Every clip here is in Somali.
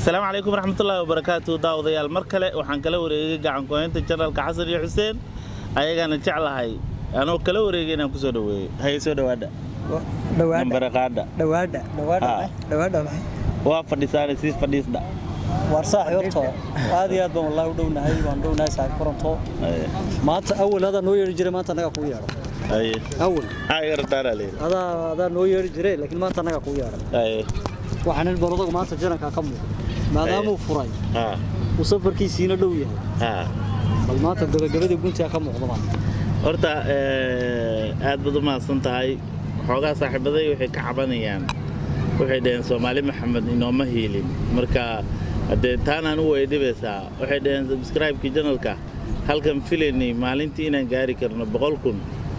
Asalaamu calaykum waraxmatullaahi wabarakaatu. Daawadayaal, mar kale waxaan kala wareegay gacan ku-haynta channelka Xasan iyo Xuseen. Ayagaana jeclahay anoo kala wareegay inaan kusoo dhaweeyo. Haye, soo dhawaadha. Dhawaadha. Nambara qaadha. Dhawaadha, dhawaadha. Dhawaadha maxay? Waa fadhisaane, sii fadhiisdha. Waar saaxiib, horta aad iyo aad baan wallahi u dhownahay, waan dhownahay saaxiib Koronto. Maanta awal adaa noo yeeri jiray, maanta annagaa kuu yeedho. Haye. Awal maxaa iga rabtaanaa layidhi? Adaa noo yeeri jiray, laakiin maanta annagaa kuu yeedhay. Waxaan in baladagu maanta janankaa ka muuqdo maadaamuu furay, uu safarkiisiina dhow yahay. Bal maanta gabagabadii guntiga ka muuqdo maanta. Horta aad baad u mahadsan tahay. Xoogaa saaxiibaday waxay ka cabanayaan, waxay dhaheen Soomaali Maxamed inooma hiilin. Marka haddee taan anigu way dhibaysaa. Waxay dhaheen subscribe-kii channelka halkan filaynay maalintii inaan gaari karno 100,000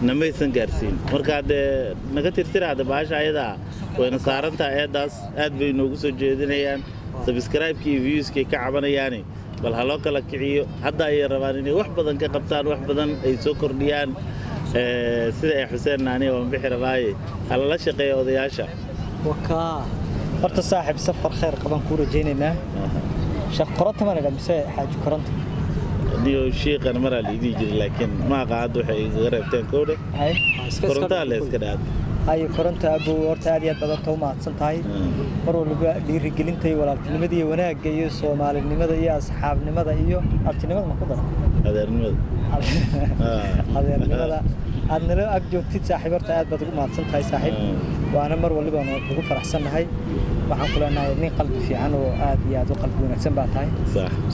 namaysan gaarsiin. Marka haddee naga tirtira hadda bahasha ayadaa wayna saaran tahay. Eedaas aad bay inoogu soo jeedinayaan, subscribe-kii iyo viewskii ka cabanayaani. Bal ha loo kala kiciyo. Hadda ayay rabaan inay wax badan ka qabtaan, wax badan ay soo kordhiyaan. Sida ay Xuseen, aniga waan bixi rabaaye, ha lala shaqeeyo odayaasha. Wakaa. Horta saaxiib, safar khayr qaban kuu rajaynaynaa. Sheekh Koronto ma la mise Xaaji Koronto? Niyo shiiqan maraa la idii jiray, laakiin ma aqa hadda waxay igaga reebteen kowdhe. Hay. Korontaa la iska dhaad. Haye Koronto abow, horta aad iyo aad baad horta u mahadsan tahay mar walba dhiirigelinta iyo walaaltinimada iyo wanaagga iyo soomaalinimada iyo asxaabnimada iyo abtinimada ma ku dara? Adeernimada. Adeernimada aad nala ag joogtid saaxiib, horta aad baad ugu mahadsan tahay saaxiib. Waana mar waliba kugu faraxsannahay. Waxaan ku leenahay nin qalbi fiican oo aad iyo aad u qalbi wanaagsan baa tahay.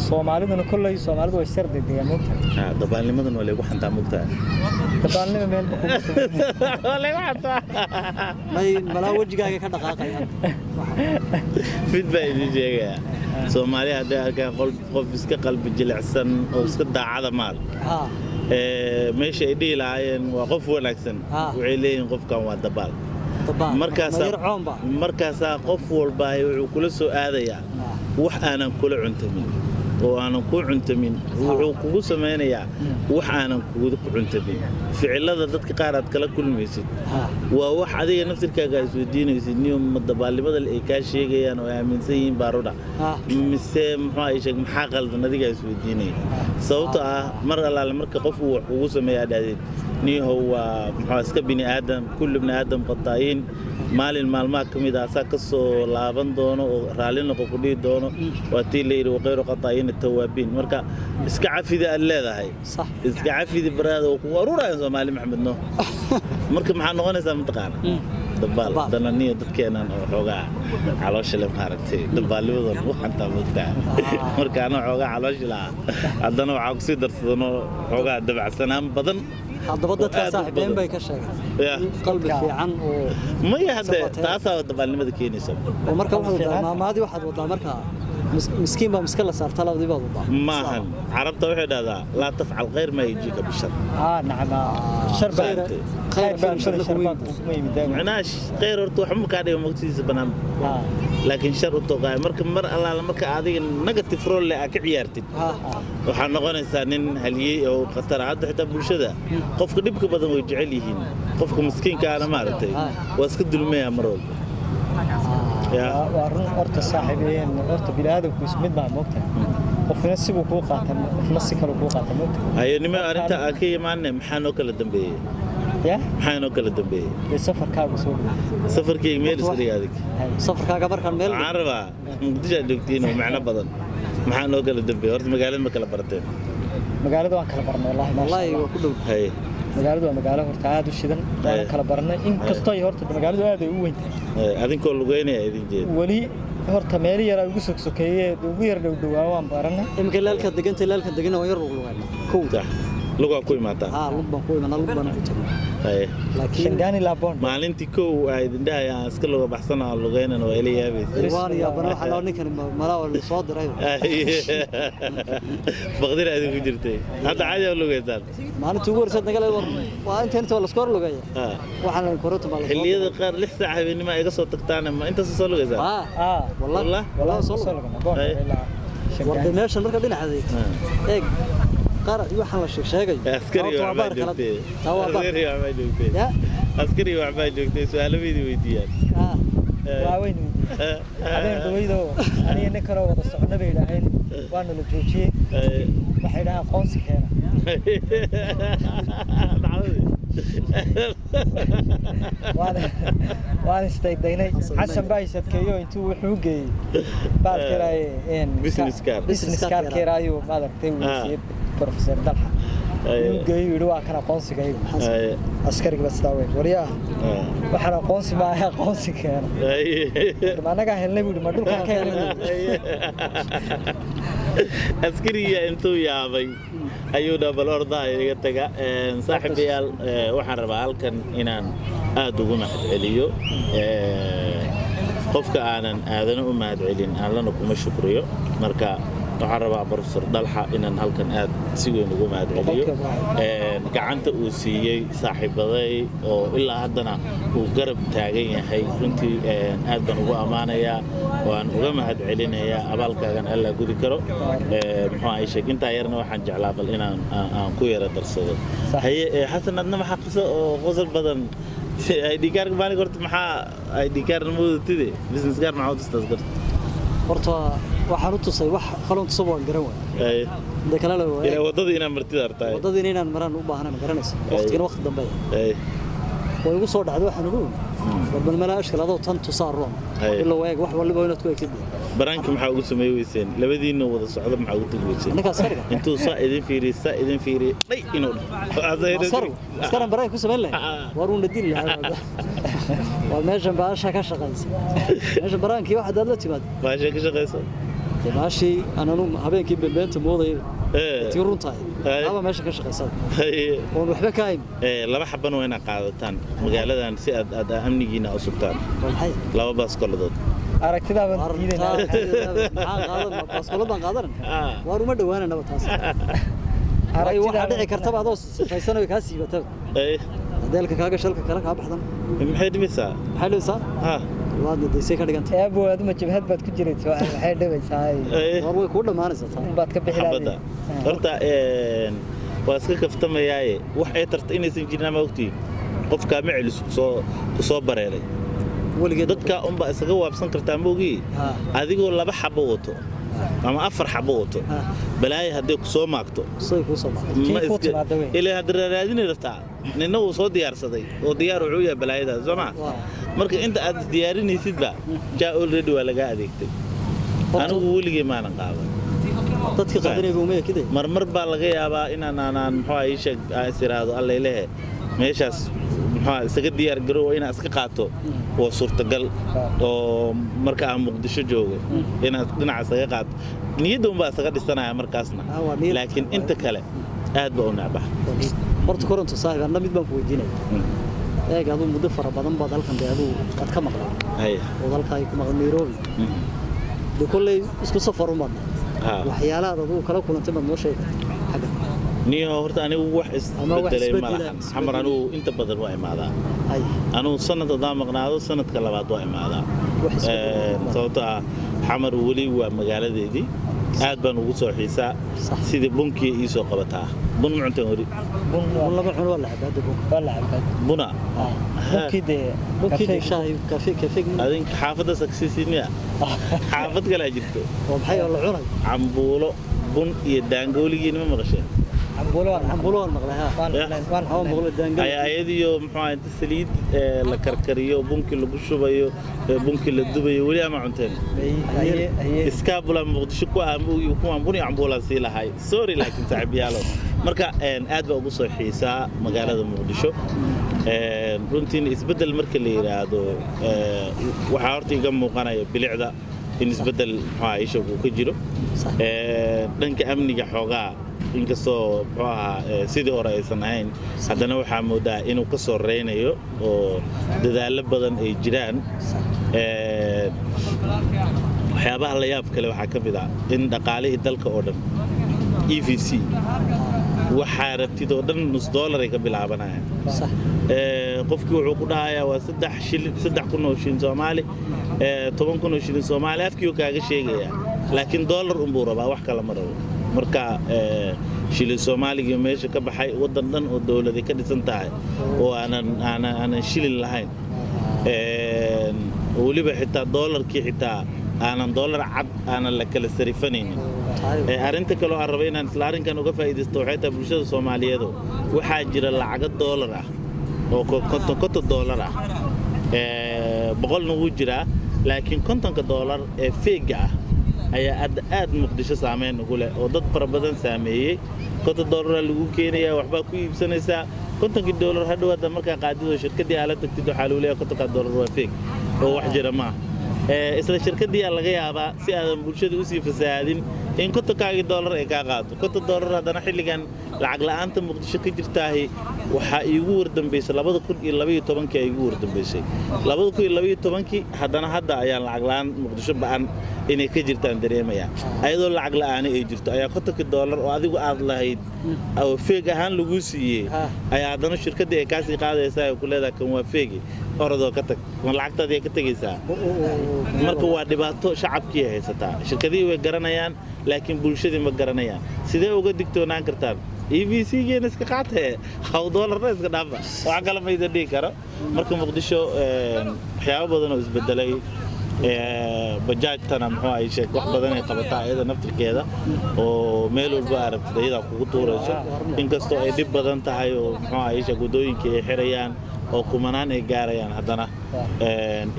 Soomaaliduna kolley, soomaalidu way sar dedegaan, moogtahay. Dabaalnimadan waa laygu xantaa, moogtahay. Dabaalnima meelba kugu sugan. Waa laygu xantaa. May malaa wejigaaga ka dhaqaaqayaan. Fid baa idin sheegayaa, Soomaaliya hadday arkaan qof iska qalbi jilicsan oo iska daacada maal, meesha ay dhihi lahaayeen waa qof wanaagsan, waxay leeyihiin qofkan waa dabaal. Dabaal. Markaasaa mayar coonba. Markaasaa qof walba wuxuu kula soo aadayaa wax aanan kula cuntamin oo aanan ku cuntamin. Wuxuu kugu samaynayaa wax aanan kugu cuntamin. Ficilada dadka qaar aad kala kulmaysid waa wax adiga naftirkaaga aad isweydiinaysid: niyo, ma dabaalnimada ay kaa sheegayaan oo ay aaminsan yihiin baarudha mise muxuu ay sheeg, maxaa qaldan? Adigaa isweydiinaya. Sababto ah mar allaale marka qof uu wax kugu sameeyaa dhahdeed niyahow, waa muxuu iska bini aadam, kullu bini aadam qataa'iin, maalin maalmaha ka mid ah asaa ka soo laaban doono oo raalli noqo ku dhihi doono. Waa tii la yidhi waqayru qataa'iin tawaabiin. Marka iska cafida aad leedahay. Iska cafidi baraada oo kugu aruurayaan Soomaali Maxamed no. Marka maxaa noqonaysaa mataqaana? Dabaal. Dabaal. Dananiyo dadkeenan oo xoogaa caloosha le maaragtay, dabaalnimadan u xantaa, moogtaa. Marka anoo xoogaa caloosha lahaa, haddana waxaa kusii darsadanoo xoogaa dabacsanaan badan. Haddaba dadkaa oo aad u saaxiib been badan. bay ka sheegeen. Qalbi fiican oo Maya hadde. Sabateed. Taasaa dabaalnimada keenaysa. Oo marka waxaad wadaa maamaadii, waxaad wadaa marka miskiin baa miska la saarta, labadii baad wadaa. Maahan, carabta waxay dhahdaa laa tafcal khayr maa yajiika bishar. Nacam, shar baa Fahamtay? khayr baa khayr shar baa kuma yimid. Macnaha khayr horta waxba kaa dhiga mogtiisa bannaan, laakiin shar u toqaay. Marka mar allaala marka adiga negative role aad ka ciyaartid, waxaa noqonaysaa nin haliyey oo khatar ah. Hadda xitaa bulshada qofka dhibka badan way jecel yihiin, qofka miskiinka ahna maaragtay waa iska dulmaya mar walba. Ya. Waa run horta saaxiibeen. Horta bini'aadamku isku mid baa, moogtahay. Qofna sibuu kuu qaata, qofna si kale kuu qaata, moogtahay. Haye nimo, arrinta aan ka imaanay, maxaa noo kala dambeeyey? Ya. Maxaa noo kala dambeeyey? Dee safarkaagu soo dhow. Safarkayga meel iska dhiga adig. Safarkaaga markaan meel Waxaan rabaa Muqdisho aad joogtiin oo macno badan. Maxaa noo kala dambeeyey horta? Magaalada ma kala barateen? Magaalada waan kala barnay wallahi, maasha wallahi Allah. Waa ku dhow. Haye. Magaaladu waa magaalo horta aad u shidan, waana kala barnay, inkastoo ay horta magaaladu aad ay u weyn tahay. Haye, adinkoo lugeynaya idin jeeda. Weli horta meelo yaraa ugu sogsokeeye, ugu yar dhow dhowaa waan baranay. Iminka laalka deganta, laalka degana waan yar luglugaynaa kow. Sax, lugaa ku imaataan. Haa, lug baan ku imanaa, lug baan ku tagnaa. Haye. Laakiin Shangaani Laabon. Maalintii kow aa idin dhahaya aan iska luga baxsana, aan lugeynana, waa ila yaabaysa. Waan yaabana, waxaa loo ninkan malaa waa la soo diray. Baqdina idinku jirtay, hadda caadi aa lugeysaan. Maalintii ugu horreysay naga war waa inta waa lasku hor lugaya. Waxaan la koronto baa la soo Xilliyada qaar 6 saac habeenimo iga soo tagtaana, ma intaas soo lugeysaan? haa. Wallah. Wallah. Wallah soo soo lugay. lugana Boon ilaa Warda Shangaani. Meeshan marka dhinaceeda eeg, qaar waxaan la sheeg sheegay. Askari Taa waa waxbaa baar kala- joogtay. Taa waa baar. Askari waxbaa joogtay. Ya. Askari waxbaa joogtay, su'aalo baydi weydiiyaan. Haa. Waa weyn. Habeen dhaweydoo aniga nin kaloo wada socno bay idhaaheen, waana la joojiyey. Waxay idhahaan aqoonsi keena. Dhacdadii. Waan istaydaynay. Xasan baa isadkeeyo intuu wuxuu geeyey baalkeeraaye Business card. Business cardkeeraayuu maaragtay uu siiyey Professor Dalxa. Inuu geeyey yidhi, waa kan aqoonsigaygu. Askarigiba sidaa weyn, waryaa, waxaan aqoonsi maaha, aqoonsi keena. Ma annagaa helnay buu yidhi, ma dhulkaan ka helnay buu yidhi. Askariga intuu yaabay ayuu dhabal ordaa iga taga. Saaxiibayaal, waxaan rabaa halkan inaan aad ugu mahadceliyo. Qofka aanan aadana u mahadcelin allana kuma shukriyo. Marka waxaan rabaa Professor Dalxa inaan halkan aad si weyn ugu mahadceliyo gacanta uu siiyey saaxiibaday oo ilaa haddana uu garab taagan yahay. Runtii aad baan ugu ammaanayaa, waan uga mahadcelinayaa. Abaalkaagan Alla gudi karo. Muxuu ahay, sheeg intaa yarna waxaan jeclaa bal inaan aan ku yara darsado. Haye, Xasan, adna maxaa qiso oo qosol badan? ID card maalin horta maxaa ID card ma wadatide, business card maxaa u tustaas garta? Horta waxaan u tusay wax kaloon tusa waan garan waay. Inta kale la ilaa waddada inaan martida artaay. Waddadiina inaan maraan u baahana, ma garanaysa, waqtigan waqti dambe way igu soo dhacday. Waxaan ugu war bal malaa ashkal adoo tan tusaa roon ilaa waag wax waliba inaad ku egtid. Baraanki maxaa ugu sameey weyseen? Labadiina wada socda maxaa ugu tagi weyseen? Ninka askariga intuu saa idin fiiriy, saa idin fiiriy, dhay inuu askarigu askaran baraanki ku samayn lahay, war uuna dili lahaa. Waa meeshan baasha ka shaqaysa, meesha baraankii wax hadaad la timaad. Baasha ka shaqaysa. Dee baashii ananu habeenkii beenbeenta moodayay tii runtahay aba meesha ka shaqaysada oon waxba ka hayn. Laba xaban waa inaad qaadataan magaaladan si aad aad amnigiina u sugtaan. Waa maxay? Laba baaskoladood. Aragtidaa baan diidaynaa. Maxaa qaadan? Baaskoolad baan qaadanana, waar uma dhowaananaba taas. Waayo waxaa dhici kartaba adoo sifaysanayo kaa siibataba hadeelka kaaga shalka kale kaa baxdan. Maxay dhibaysaa? Maxay dhibaysaa? Ha. Waadna daysay ka dhiganta. Eebo, aduma jabhad baad ku jiraysa, maxay dhibaysaa? War way kuu dhammaanaysaa taa. Baad ka bixi. Xabadda horta waa iska kaftamayaaye, wax ay tarta inaysan jirin ama ogtihiin qofkaa ma celiso kusoo kusoo bareeray weligeed. Dadka unbaa isaga waabsan kartaa maogii. Adigoo laba xabo wato ama afar xabo wato, balaayo hadday ku soo maagto say kuu soo baxday. Ma Kii kuu iska timaada wey. Ilaa hadda raadini rabtaa, nina wuu soo diyaarsaday oo diyaar wuxuu yahay balaayadaas soo ma. Marka inta aad isdiyaarinaysidba jaa already waa lagaa adeegtay. Anigu weligay maanan qaadan. Dadkii qaadanayba uma ekiday. Marmar baa laga yaabaa inaan aanaan muxuu ahaa ii sheeg aan is iraahdo allaylehe meeshaas muxuu ahaa isaga diyaar garow inaad iska qaato waa suurtagal, oo marka aan Muqdisho joogo inaad dhinaca isaga qaato niyadda unbaa isaga dhisanaya markaasna. Waa niyad. Laakiin inta kale aad baa u necbaha. Horta koronto saaxiib, anna mid baan ku weydiinaya. Eeg, aduu muddo fara badan baad halkan dee aduu aad ka maqlay oo halkaa ay ku maqlay Nairobi, dee kolley isku safar umaad waxyaalahaad adigu kala kulantay baad noo sheegi kartaa xagga. Niyo horta anigu wax Ama wax isbedelay ma isbedela, lahan. Xamar isbedel. Anigu inta badan waa imaadaa. Anigu sanad haddaan maqnaado, sanadka labaad waa imaadaa. Wax isbedel. Sababtoo ah Xamar weli waa magaaladeedii, aad baan ugu soo xiisaa. Sidii bunkiya ii soo qabataa. Bun ma cunteen weli? Bun. Bun lama cuno, waa la cabaa hadda bunka. Waa la cabaa. Buna. Bunkii dee. Bunkii dee kafeega. Shaahi kafe kafeeg. Adinka xaafadda saksiisiin miya? Xaafad kalaa jirto. Oo maxay oo la cunay? Cambuulo bun iyo daango weligiin ma maqasheen? Cambuulo waan Cambuulo waan maqlay, ha. waan Yeah. cunay, waan Waan cunay. maqlay daangal. Ayaa ayadiyo muxuu ahaa inta saliid la karkariyo bunkii lagu shubayo, bunkii la dubayo, weli ama cunteen? Haye haye. Iskaabula Muqdisho ku ah ma ogi, kuwaan bun iyo cambuulaan sii lahay, sorry. Laakiin saaxiibayaalo, marka aad baa ugu soo xiisaa magaalada Muqdisho. Runtiina isbeddel marka la yidhaahdo, waxaa horta iga muuqanaya bilicda in isbeddel muxuu ahaa isha uu ka jiro. Dhanka amniga xoogaa inkastoo muxuu ahaa sidii hore aysan ahayn, haddana waxaa moodaa inuu ka soo reynayo oo dadaallo badan ay jiraan. Waxyaabaha la yaab kale waxaa ka mid ah in dhaqaalihii dalka oo dhan EVC waxaa rabtid oo dhan nus dollar ay ka bilaabanayaan. Qofkii wuxuu ku dhahayaa waa 3 shilin, 3,000 oo shilin Soomaali, 10,000 oo shilin Soomaali afkiiu kaaga sheegayaa, laakiin dollar unbuu rabaa, wax kale ma rabo. Marka shilin Soomaaligii meesha ka baxay, waddan dhan oo dowladay ka dhisan tahay oo aanan aanan aanan shilin lahayn. Oo weliba xitaa doolarkii xitaa aanan doolar cad aanan la kala sarifanaynin. Arrinta kaloo aan raba inaan isla arrinkan uga faa'iidaysto waxay tahay bulshada Soomaaliyeed waxaa jira lacago doolar ah oo 50 doolar ah 100 wuu jiraa, laakiin 50 doolar ee feega ah ayaa aad Muqdisho saameyn ugu leh oo dad fara badan saameeyey. 50 doolar lagu keenayaa, waxbaa ku iibsanaysaa 50 doolar hadhow hadda markaa qaadido shirkaddii aad la tagtid waxaa lagu leeyahay 50 doolar waa feeg oo wax jira maaha. Isla shirkaddii aa laga yaabaa si aadan bulshada usii fasahaadin in 50kaagii doolar ay kaa qaato. 50 doolar haddana xilligan lacag la'aanta Muqdisho ka jirtaahi waxaa iigu wardambeysay 2012 ay iigu wardambeysay 2012 haddana hadda ayaan lacag la'aan Muqdisho ba'an inay ka jirtaan dareemayaa. Ayadoo lacag la'aani ay jirto ayaa 50 doolar oo adigu aad lahayd oo feeg ahaan lagu siiyey ayaa haddana shirkaddii ay kaasii qaadaysaa ay ku leedahay kan waa feegi, orodoo ka tag, ma lacagtaadii ay ka tegaysaa. Marka waa dhibaato shacabkii ay haysataa. Shirkadihii way garanayaan laakiin bulshadii ma garanayaan. Sidee uga digtoonaan kartaan? EVC geena iska qaatee, haw doolarna iska dhaafa, wax kale ma idin dhihi karo. Marka Muqdisho waxyaabo badan oo isbedelay, bajaajtana muxuu ay sheeg wax badan ay qabataa iyada naftirkeeda oo meel walba aad rabtid iyadaa kugu tuurayso, inkastoo ay dhib badan tahay oo muxuu ay sheeg waddooyinkii ay xirayaan oo kumanaan ay gaarayaan, haddana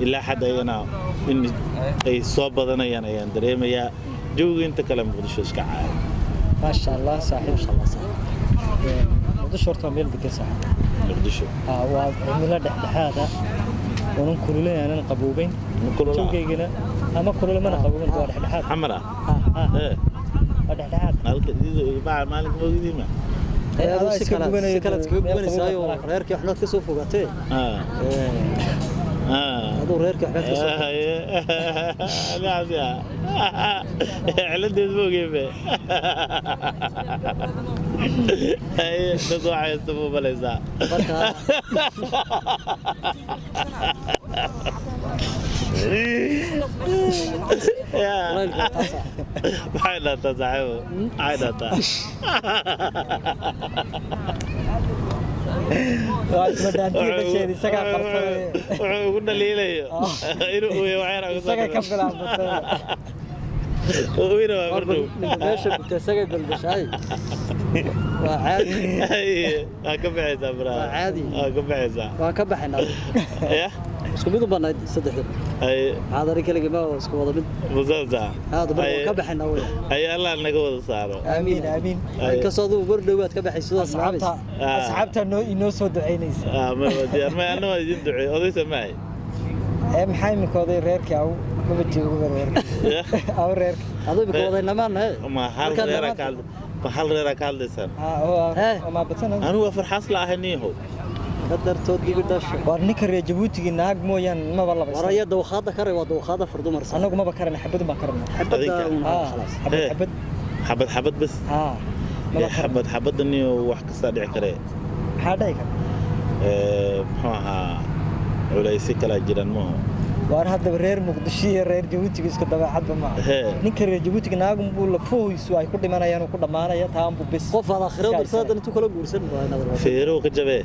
ilaa xad ayagana in ay soo badanayaan ayaan dareemayaa. Jawiga inta kale Muqdisho iska caadi. Maasha Allah saaxiib, masha Allah saaxiib. Muqdisho horta waa meel degan saaxiib. Muqdisho waa cimilo dhexdhexaad ah, oonan kululeyn aanan qaboobeyn. Jawigaygana ama kulule mana qaboobeyn, waa dhexdhexaad. Xamar ah waa dhexdhexaad. Halka maalinka mogidiima si kale iskaga gubanaysaayoo reerkii waxnaad ka soo fogaatee. Aduu reerkii waxnaad ka soo ciladeed ma ogeyn be dad waxay haysta ma malaysaa. Marka maxay dhahtaa saaxiibo, maxay dhahtaa? Wuxuu ugu dhaliilayo inuu ooyo waxyar isaga ka bilaabmatay. Oyna waa mardhow. Meesha gubta isaga balbashaay waa caadi. Waa ka baxaysaa braa, waa caadi, waa ka baxaysaa. Waan ka baxaynaa ya isku mid u banayd saddexda. Maxaad arrin keligii ma isku wada mid musaasa haada bar waan ka baxaynaa wey. Ay Allah naga wada saaro. Aamiin aamiin. Inkastoo adigu bar dhowaad ka baxay sidoo asxaabta asxaabta noo inoo soo duceynaysa. Ma diyaar ma anna waa idin duceey oday samaay. Maxaa imika oday reerkii aw maba joogo reerka aw reerka aduu imika oday namaan he ma hal reera ka ma hal reera ka hadlaysaan? Ma badsan anigu waa farxaas la ahay niihow qadartood dibi dhasho. War ninka reer Jabuutiga naag mooyaan maba labaysan. War ayada dawqaada kare waa dawqaada far dumar. Anagu maba karana, xabad baan karana. Xabada khalaas xabad xabad xabad xabad bas. Xabad xabad niyo wax kasta dhici kare. Maxaa dhici kara? Muxuu ahaa culaysi kala jiran maaha. Waar haddaba reer Muqdisho iyo reer Jabuutiga isku dabeecadba maaha. Ninka reer Jabuutiga naagun buu lafohiisu ay ku dhimanayaan oo ku dhammaanaya taanbu bis. Qof aad aakhiro dirtada intuu kala guursan waa inaad feero ka jabee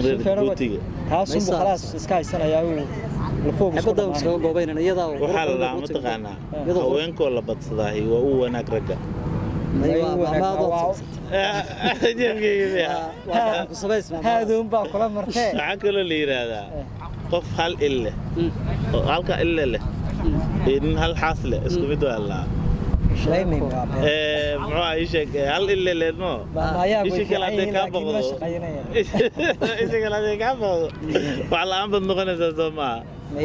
reer Jabuutiga taasunbu khalaas iska haysanayaa uu lafoog isku xabada iskaga goobaynana iyadaa. Waxaa la dhahaa mataqaanaa haweenkoo la badsadaahi waa u wanaag ragga. Haaduun baa kula martee. Waxaa kaloo la yidhaahdaa qof hal il leh oo halka ille leh iyo nin hal xaas leh isku mid waa laa. Muxuu ahaa ii sheeg hal ille leedmo ishi kale hadday kaa boqdo, ishi kale hadday kaa boqdo wax la'aan baad noqonaysaa soo maaha?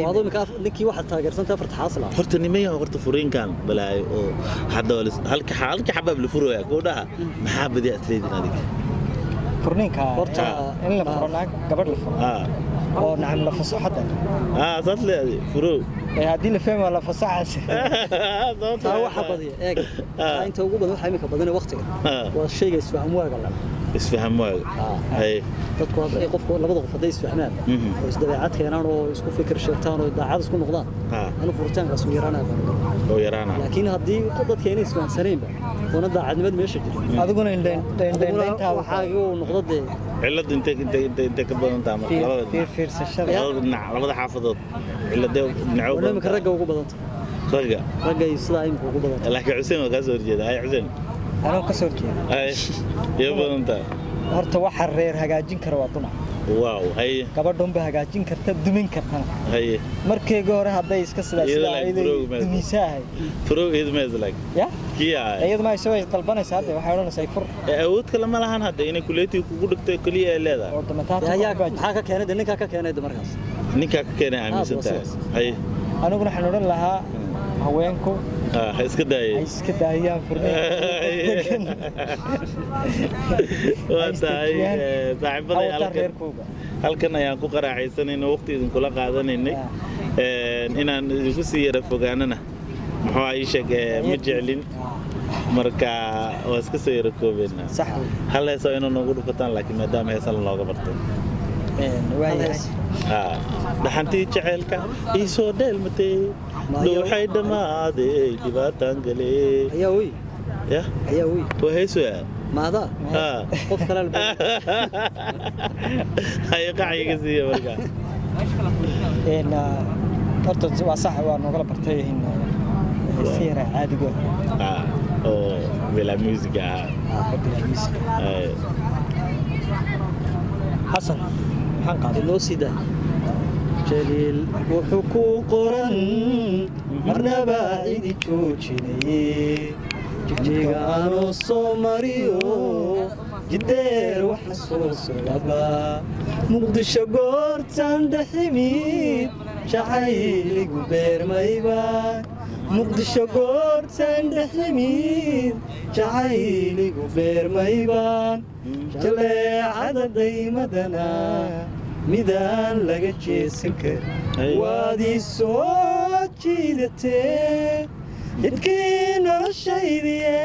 Aduu imika ninkii waxaad taageersantay afarta xaas lahaa. Horta niman horta furiinkan balaayo oo hadda halka halka xabaab la furaya gabdhaha maxaa badiyaa isleedin adiga? Furniinka horta in la furo naag gabadh la furo oo nacam la fasaxo hadda saas leedahay furow. Haddii la fahmo la fasaxaas taa waxa badiya eeg inta ugu badan waxa imika badan waqtiga waa shayga isfaham waaga la isfaham waaga. Dadku hadday qofku labada qof hadday isfahmaan oo isdabeecad keenaan oo isku fikir sheegtaan oo daacad isku noqdaan anu furitaankaas uu yaraanaya oo yaraanaya. Laakiin haddii dadka inay isfahansanaynba oona daacadnimad meesha jirin adiguna indhaindhayntaada waxaagii uu noqdo dee Ciladu intee ka badan tahay marka labada dhinac? Fiirsashada. Labada dhinac, labada xaafadood, ciladee dhinacyo badan Imika tahay? Ragga ugu badanta. Ragga. Ragga iyo sidaa imika ugu badanta. Laakiin Xuseen waa kaa soo horjeeda. Hay Xuseen. Anoo ka soo horjeeda. Hay, iyo badan tahay. Horta waxa reer hagaajin kara waa dumar. Waaw, haye. Gabadhunba hagaajin karta, dumin kartana. Haye. Markayga hore hadday iska sidaa Iyada sidaa like ayday broog meesha. dumisaa ahay. Furo iyadu mees like ya kiya. Iyadu ma isoo dalbanaysa hadda, waxay odhanaysaa fur. Awood kale ma lahan hadda inay kuleetiga kugu dhigto keliya ay leedahay. Oo damataata. Dee ayaa maxaa ka keenay? Dee ninkaa ka keenay de markaas. Ninkaa ka keenay aaminsan waa tahay. sidaas. Haye. Aniguna waxaan odhan lahaa haweenku Ha iska ay daayay iska daayaan furniin. Waa tahay, saaxiibaday, hawataan halkan reerkooga. Halkan ayaan ku qaraaxaysanayna, waqti idinkula qaadanaynay. Inaan idinku sii yara fogaanana, muxuu ii sheeg, ma jeclin. Marka waa iska soo yara koobeynaa. Sax wey. Hal hees oo inuu noogu dhufataan, laakiin maadaama heesan looga bartay. Waayahay. Haa, dhaxantii jaceylka ii soo dheelmatay, dhuuxay dhammaaday, dhibaataan galay. Ayaa wey. Ya. Ayaa wey. Waa hees weya. Maadaa. Haa. Qof kale Haye, qaciga siiya marka. Horta waa sax, waa noogala bartay in si yara caadigooda. Haa, oo bilaa music ah. Oo bilaa music. Haye. Xasan, maxaan qaaday? Noo sii daa. Jaliil wuxuu ku qoran marnaba cidi joojinaye, jigjiga anoo soo mariyo, jideer waxa soo socdaba, Muqdisho goortaan dheximid, jacayligu beermayba, Muqdisho goortaan dheximid, jacayligu beermaybaan, jaleecada daymadana midaan laga jeesan karin. Ay. Waad ii soo jiidatee jidkii noloshaydiye,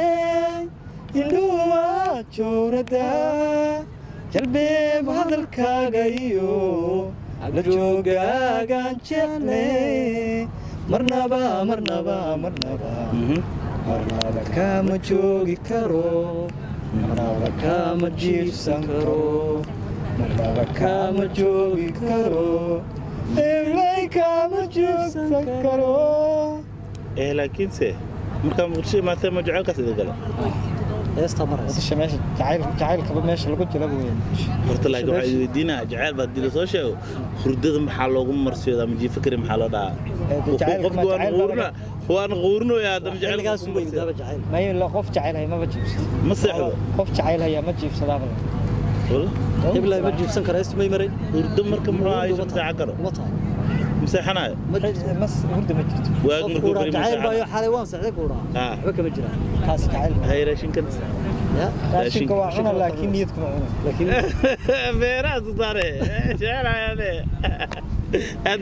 indhuhu waa joorada, jalbeeb hadalkaaga iyo la joogaagaan jeclay, marnaba marnaba marnaba marnaba kama joogi karo, marnaba kama jiibsan karo, marnaba kama joogi karo, eblay kama jiibsan karo. Laakiinse markaa Muqdisho imaatee, ma jaceylkaas idin gala? Heestaa maraysa. Muqdisho meesha jacayl, jacaylkaba meesha lagu jira weyn. Horta laakiin waxaa idin weydiinaa, jaceyl baa dila soo sheego, hurdada maxaa loogu marsiyoodaa? Ma jiifa kari? Maxaa loo dhahaa? Dee jacaylka qofku waan jacayl baa quurina, waan quurinoyaa haddana Xilligaas jaceylka u weyn daaba jacayl. May la qof jacayl haya maba jiibsado. Ma seexdo. Qof jacayl haya ma jiibsadaaba. Walla. Heblaay ma jiibsan kara, heestu may maray. Hurdo marka muxuu ahay, 5 saaca karo? Uma tahay. Ma seexanayo. Ma jiibsan. Mas hurda ma jirto. Waag Qof markuu kuuraa beri ma jacayl baayo seexanayo. Xalay waan seexday kuuraa. Ah. Waxba kama jiraan. Kaas jacayl ma. Hay, raashinkan. Ya. Raashinka waa cuna, laakiin niyad kuma cuna. Laakiin Beeraha soo saare jecelayaane aad.